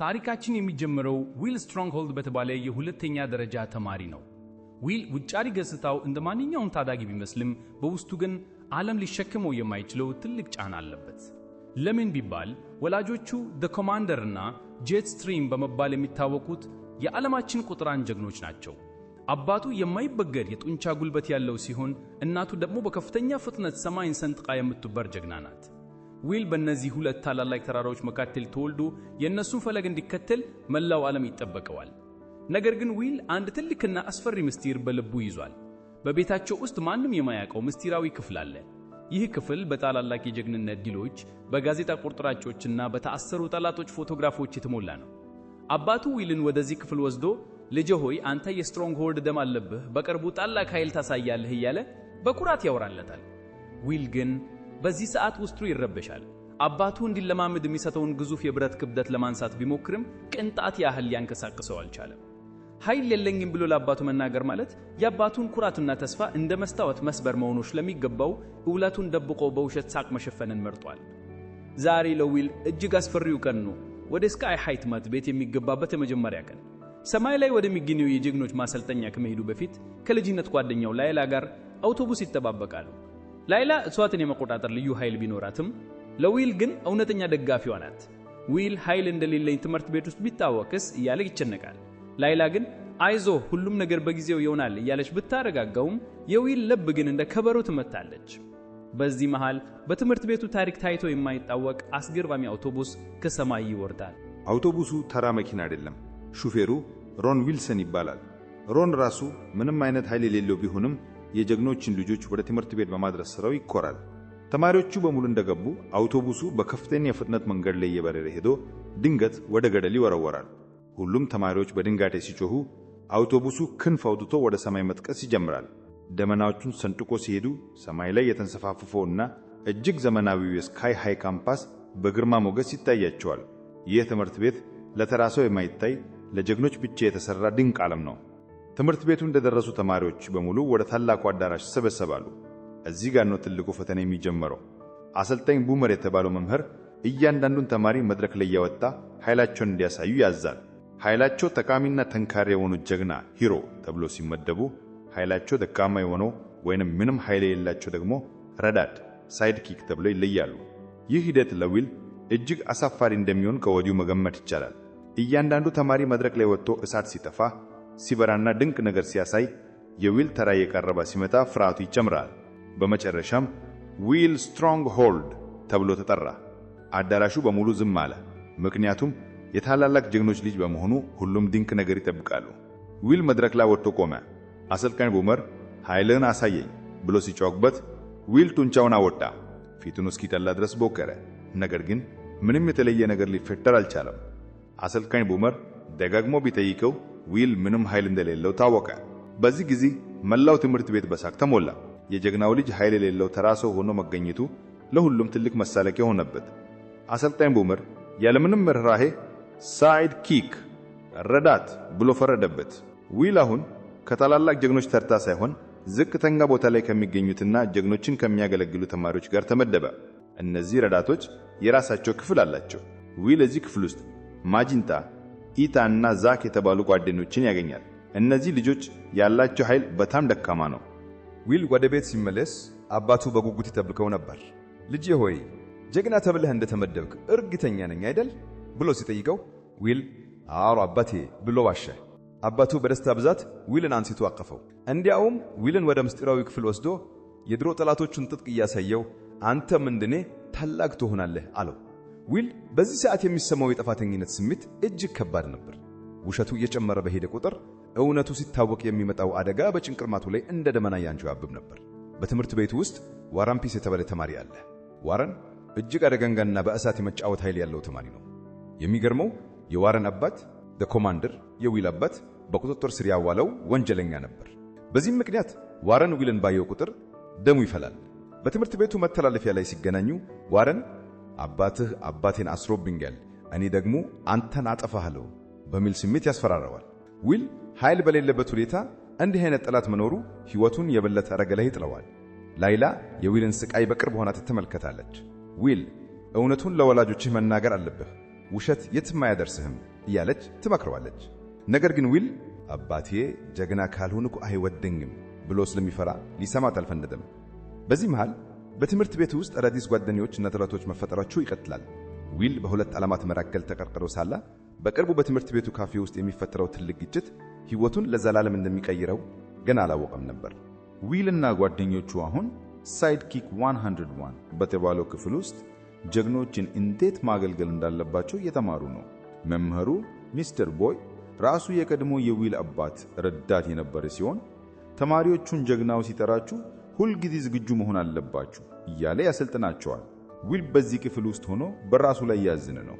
ታሪካችን የሚጀምረው ዊል ስትሮንግሆልድ በተባለ የሁለተኛ ደረጃ ተማሪ ነው። ዊል ውጫዊ ገጽታው እንደ ማንኛውም ታዳጊ ቢመስልም በውስጡ ግን ዓለም ሊሸከመው የማይችለው ትልቅ ጫና አለበት። ለምን ቢባል ወላጆቹ The Commander እና ጄት ስትሪም በመባል የሚታወቁት የዓለማችን ቁጥር አንድ ጀግኖች ናቸው። አባቱ የማይበገር የጡንቻ ጉልበት ያለው ሲሆን እናቱ ደግሞ በከፍተኛ ፍጥነት ሰማይን ሰንጥቃ የምትበር ጀግና ናት። ዊል በእነዚህ ሁለት ታላላቅ ተራራዎች መካከል ተወልዶ የእነሱን ፈለግ እንዲከተል መላው ዓለም ይጠበቀዋል። ነገር ግን ዊል አንድ ትልቅና አስፈሪ ምስጢር በልቡ ይዟል። በቤታቸው ውስጥ ማንም የማያውቀው ምስጢራዊ ክፍል አለ። ይህ ክፍል በታላላቅ የጀግንነት ድሎች፣ በጋዜጣ ቁርጥራጮችና በታሰሩ ጠላቶች ፎቶግራፎች የተሞላ ነው። አባቱ ዊልን ወደዚህ ክፍል ወስዶ "ልጄ ሆይ፣ አንተ የስትሮንግሆልድ ደም አለብህ፣ በቅርቡ ታላቅ ኃይል ታሳያለህ" እያለ በኩራት ያወራለታል። ዊል ግን በዚህ ሰዓት ውስጡ ይረበሻል። አባቱ እንዲለማመድ የሚሰጠውን ግዙፍ የብረት ክብደት ለማንሳት ቢሞክርም ቅንጣት ያህል ሊያንቀሳቅሰው አልቻለም። ኃይል የለኝም ብሎ ለአባቱ መናገር ማለት የአባቱን ኩራትና ተስፋ እንደ መስታወት መስበር መሆኑ ስለሚገባው እውነቱን ደብቆ በውሸት ሳቅ መሸፈንን መርጧል። ዛሬ ለዊል እጅግ አስፈሪው ቀን ነው። ወደ ስካይ ሃይ ትምህርት ቤት የሚገባበት የመጀመሪያ ቀን። ሰማይ ላይ ወደሚገኘው የጀግኖች ማሰልጠኛ ከመሄዱ በፊት ከልጅነት ጓደኛው ላይላ ጋር አውቶቡስ ይጠባበቃሉ። ላይላ እጽዋትን የመቆጣጠር ልዩ ኃይል ቢኖራትም ለዊል ግን እውነተኛ ደጋፊዋ ናት። ዊል ኃይል እንደሌለኝ ትምህርት ቤት ውስጥ ቢታወቅስ እያለ ይጨነቃል። ላይላ ግን "አይዞህ፣ ሁሉም ነገር በጊዜው ይሆናል" እያለች ብታረጋጋውም የዊል ልብ ግን እንደ ከበሮ ትመታለች። በዚህ መሃል በትምህርት ቤቱ ታሪክ ታይቶ የማይታወቅ አስገራሚ አውቶቡስ ከሰማይ ይወርዳል። አውቶቡሱ ተራ መኪና አይደለም። ሹፌሩ ሮን ዊልሰን ይባላል። ሮን ራሱ ምንም አይነት ኃይል የሌለው ቢሆንም የጀግኖችን ልጆች ወደ ትምህርት ቤት በማድረስ ስራው ይኮራል። ተማሪዎቹ በሙሉ እንደገቡ አውቶቡሱ በከፍተኛ ፍጥነት መንገድ ላይ እየበረረ ሄዶ ድንገት ወደ ገደል ይወረወራል። ሁሉም ተማሪዎች በድንጋጤ ሲጮሁ አውቶቡሱ ክንፍ አውጥቶ ወደ ሰማይ መጥቀስ ይጀምራል። ደመናዎቹን ሰንጥቆ ሲሄዱ ሰማይ ላይ የተንሰፋፈፈውና እጅግ ዘመናዊው የስካይ ሃይ ካምፓስ በግርማ ሞገስ ይታያቸዋል። ይህ ትምህርት ቤት ለተራ ሰው የማይታይ፣ ለጀግኖች ብቻ የተሰራ ድንቅ ዓለም ነው። ትምህርት ቤቱ እንደደረሱ ተማሪዎች በሙሉ ወደ ታላቁ አዳራሽ ይሰበሰባሉ። እዚህ ጋር ነው ትልቁ ፈተና የሚጀመረው። አሰልጣኝ ቡመር የተባለው መምህር እያንዳንዱን ተማሪ መድረክ ላይ እያወጣ ኃይላቸውን እንዲያሳዩ ያዛል። ኃይላቸው ጠቃሚና ጠንካራ የሆኑ ጀግና hero ተብሎ ሲመደቡ፣ ኃይላቸው ደካማ የሆነው ወይንም ምንም ኃይል የሌላቸው ደግሞ ረዳት sidekick ተብለው ይለያሉ። ይህ ሂደት ለዊል እጅግ አሳፋሪ እንደሚሆን ከወዲሁ መገመት ይቻላል። እያንዳንዱ ተማሪ መድረክ ላይ ወጥቶ እሳት ሲተፋ፣ ሲበራና ድንቅ ነገር ሲያሳይ የዊል ተራ እየቀረበ ሲመጣ ፍርሃቱ ይጨምራል። በመጨረሻም ዊል ስትሮንግ ሆልድ ተብሎ ተጠራ። አዳራሹ በሙሉ ዝም አለ። ምክንያቱም የታላላቅ ጀግኖች ልጅ በመሆኑ ሁሉም ድንቅ ነገር ይጠብቃሉ። ዊል መድረክ ላይ ወጥቶ ቆመ። አሰልጣኝ ቡመር "ኃይልህን አሳየኝ" ብሎ ሲጮህበት ዊል ጡንቻውን አወጣ። ፊቱን እስኪቀላ ድረስ ፎከረ። ነገር ግን ምንም የተለየ ነገር ሊፈጠር አልቻለም። አሰልጣኝ ቡመር ደጋግሞ ቢጠይቀው ዊል ምንም ኃይል እንደሌለው ታወቀ። በዚህ ጊዜ መላው ትምህርት ቤት በሳቅ ተሞላ። የጀግናው ልጅ ኃይል የሌለው ተራ ሰው ሆኖ መገኘቱ ለሁሉም ትልቅ መሳለቂያ ሆነበት። አሰልጣኝ ቡመር ያለምንም ርኅራሄ sidekick፣ ረዳት ብሎ ፈረደበት። ዊል አሁን ከታላላቅ ጀግኖች ተርታ ሳይሆን ዝቅተኛ ቦታ ላይ ከሚገኙትና ጀግኖችን ከሚያገለግሉ ተማሪዎች ጋር ተመደበ። እነዚህ ረዳቶች የራሳቸው ክፍል አላቸው። ዊል እዚህ ክፍል ውስጥ ማጂንታ፣ ኢታ እና ዛክ የተባሉ ጓደኞችን ያገኛል። እነዚህ ልጆች ያላቸው ኃይል በጣም ደካማ ነው። ዊል ወደ ቤት ሲመለስ አባቱ በጉጉት ይጠብቀው ነበር። "ልጄ ሆይ፣ ጀግና ተብለህ እንደተመደብክ እርግጠኛ ነኝ አይደል?" ብሎ ሲጠይቀው ዊል "አዎ አባቴ" ብሎ ዋሸ። አባቱ በደስታ ብዛት ዊልን አንስቶ አቀፈው። እንዲያውም ዊልን ወደ ምስጢራዊ ክፍል ወስዶ የድሮ ጠላቶቹን ትጥቅ እያሳየው "አንተም እንደኔ ታላቅ ትሆናለህ" አለው። ዊል በዚህ ሰዓት የሚሰማው የጥፋተኝነት ስሜት እጅግ ከባድ ነበር። ውሸቱ እየጨመረ በሄደ ቁጥር እውነቱ ሲታወቅ የሚመጣው አደጋ በጭንቅላቱ ላይ እንደ ደመና ያንዣብብ ነበር። በትምህርት ቤቱ ውስጥ ዋረን ፒስ የተባለ ተማሪ አለ። ዋረን እጅግ አደገኛና በእሳት የመጫወት ኃይል ያለው ተማሪ ነው። የሚገርመው የዋረን አባት The Commander፣ የዊል አባት በቁጥጥር ስር ያዋለው ወንጀለኛ ነበር። በዚህም ምክንያት ዋረን ዊልን ባየው ቁጥር ደሙ ይፈላል። በትምህርት ቤቱ መተላለፊያ ላይ ሲገናኙ ዋረን "አባትህ አባቴን አስሮብኛል፣ እኔ ደግሞ አንተን አጠፋሃለሁ" በሚል ስሜት ያስፈራራዋል። ዊል ኃይል በሌለበት ሁኔታ እንዲህ አይነት ጠላት መኖሩ ሕይወቱን የበለጠ አደጋ ላይ ይጥለዋል። ላይላ የዊልን ስቃይ በቅርብ ሆና ትመለከታለች። "ዊል፣ እውነቱን ለወላጆችህ መናገር አለብህ። ውሸት የትም አያደርስህም።" እያለች ትመክረዋለች። ነገር ግን ዊል አባቴ ጀግና ካልሆንኩ አይወደኝም ብሎ ስለሚፈራ ሊሰማት አልፈለገም። በዚህ መሃል በትምህርት ቤቱ ውስጥ አዳዲስ ጓደኞች እና ጠላቶች መፈጠራቸው ይቀጥላል። ዊል በሁለት ዓለማት መካከል ተቀርቅሮ ሳለ በቅርቡ በትምህርት ቤቱ ካፌ ውስጥ የሚፈጠረው ትልቅ ግጭት ሕይወቱን ለዘላለም እንደሚቀይረው ገና አላወቀም ነበር። ዊል እና ጓደኞቹ አሁን Sidekick 101 በተባለው ክፍል ውስጥ ጀግኖችን እንዴት ማገልገል እንዳለባቸው እየተማሩ ነው። መምህሩ ሚስተር ቦይ ራሱ የቀድሞ የዊል አባት ረዳት የነበረ ሲሆን ተማሪዎቹን ጀግናው ሲጠራችሁ ሁልጊዜ ዝግጁ መሆን አለባችሁ እያለ ያሰልጥናቸዋል። ዊል በዚህ ክፍል ውስጥ ሆኖ በራሱ ላይ ያዝን ነው።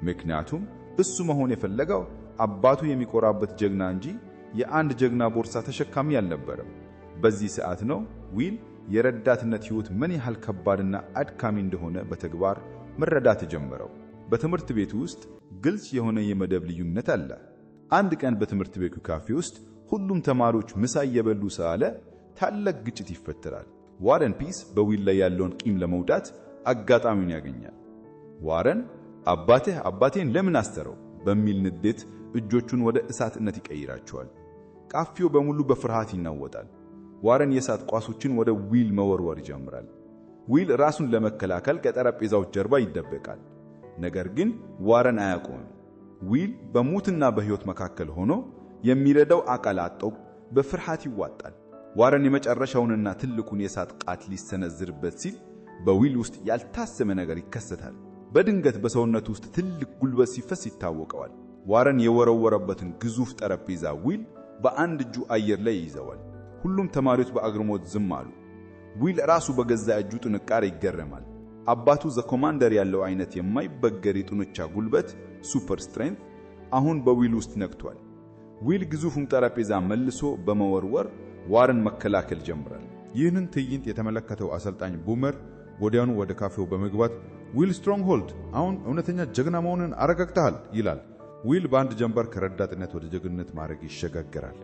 ምክንያቱም እሱ መሆን የፈለገው አባቱ የሚኮራበት ጀግና እንጂ የአንድ ጀግና ቦርሳ ተሸካሚ አልነበረም። በዚህ ሰዓት ነው ዊል የረዳትነት ሕይወት ምን ያህል ከባድና አድካሚ እንደሆነ በተግባር መረዳት የጀመረው። በትምህርት ቤቱ ውስጥ ግልጽ የሆነ የመደብ ልዩነት አለ። አንድ ቀን በትምህርት ቤቱ ካፌ ውስጥ ሁሉም ተማሪዎች ምሳ እየበሉ ሳለ ታላቅ ግጭት ይፈጠራል። ዋረን ፒስ በዊል ላይ ያለውን ቂም ለመውጣት አጋጣሚውን ያገኛል። ዋረን አባትህ አባቴን ለምን አሰረው በሚል ንዴት እጆቹን ወደ እሳትነት ይቀይራቸዋል። ካፌው በሙሉ በፍርሃት ይናወጣል። ዋረን የእሳት ኳሶችን ወደ ዊል መወርወር ይጀምራል። ዊል ራሱን ለመከላከል ከጠረጴዛዎች ጀርባ ይደበቃል። ነገር ግን ዋረን አያቆምም። ዊል በሞትና በሕይወት መካከል ሆኖ የሚረዳው አካል አጥቶ በፍርሃት ይዋጣል። ዋረን የመጨረሻውንና ትልቁን የእሳት ቃት ሊሰነዝርበት ሲል በዊል ውስጥ ያልታሰበ ነገር ይከሰታል። በድንገት በሰውነቱ ውስጥ ትልቅ ጉልበት ሲፈስ ይታወቀዋል። ዋረን የወረወረበትን ግዙፍ ጠረጴዛ ዊል በአንድ እጁ አየር ላይ ይይዘዋል። ሁሉም ተማሪዎች በአግርሞት ዝም አሉ። ዊል ራሱ በገዛ እጁ ጥንካሬ ይገረማል። አባቱ The Commander ያለው አይነት የማይበገር የጡንቻ ጉልበት super strength አሁን በዊል ውስጥ ነቅቷል። ዊል ግዙፉን ጠረጴዛ መልሶ በመወርወር ዋረን መከላከል ጀምራል። ይህንን ትዕይንት የተመለከተው አሰልጣኝ ቡመር ወዲያውኑ ወደ ካፌው በመግባት ዊል ስትሮንግሆልድ አሁን እውነተኛ ጀግና መሆንህን አረጋግጠሃል ይላል። ዊል በአንድ ጀንበር ከረዳትነት ወደ ጀግንነት ማዕረግ ይሸጋገራል።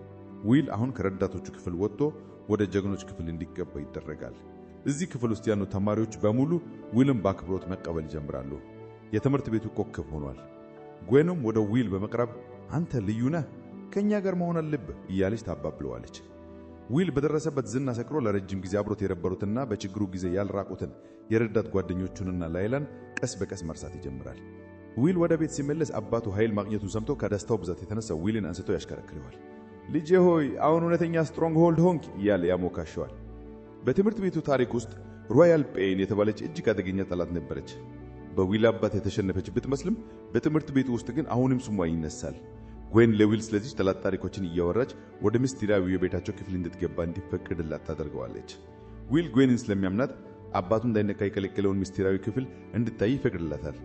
ዊል አሁን ከረዳቶቹ ክፍል ወጥቶ ወደ ጀግኖች ክፍል እንዲገባ ይደረጋል። እዚህ ክፍል ውስጥ ያሉ ተማሪዎች በሙሉ ዊልን በአክብሮት መቀበል ይጀምራሉ። የትምህርት ቤቱ ኮከብ ሆኗል። ግዌንም ወደ ዊል በመቅረብ አንተ ልዩ ነህ፣ ከእኛ ጋር መሆን አለብህ እያለች ታባብለዋለች። ዊል በደረሰበት ዝና ሰክሮ ለረጅም ጊዜ አብሮት የነበሩትና በችግሩ ጊዜ ያልራቁትን የረዳት ጓደኞቹንና ላይላን ቀስ በቀስ መርሳት ይጀምራል። ዊል ወደ ቤት ሲመለስ አባቱ ኃይል ማግኘቱን ሰምቶ ከደስታው ብዛት የተነሳ ዊልን አንስቶ ያሽከረክረዋል። ልጄ ሆይ አሁን እውነተኛ ስትሮንግሆልድ ሆንክ እያለ ያሞካሸዋል። በትምህርት ቤቱ ታሪክ ውስጥ ሮያል ፔን የተባለች እጅግ አደገኛ ጠላት ነበረች። በዊል አባት የተሸነፈች ብትመስልም በትምህርት ቤቱ ውስጥ ግን አሁንም ስሟ ይነሳል። ግዌን ለዊል ስለዚች ጠላት ታሪኮችን እያወራች ወደ ምስጢራዊ የቤታቸው ክፍል እንድትገባ እንዲፈቅድላት ታደርገዋለች። ዊል ግዌንን ስለሚያምናት አባቱ እንዳይነካ የከለከለውን ምስጢራዊ ክፍል እንድታይ ይፈቅድላታል።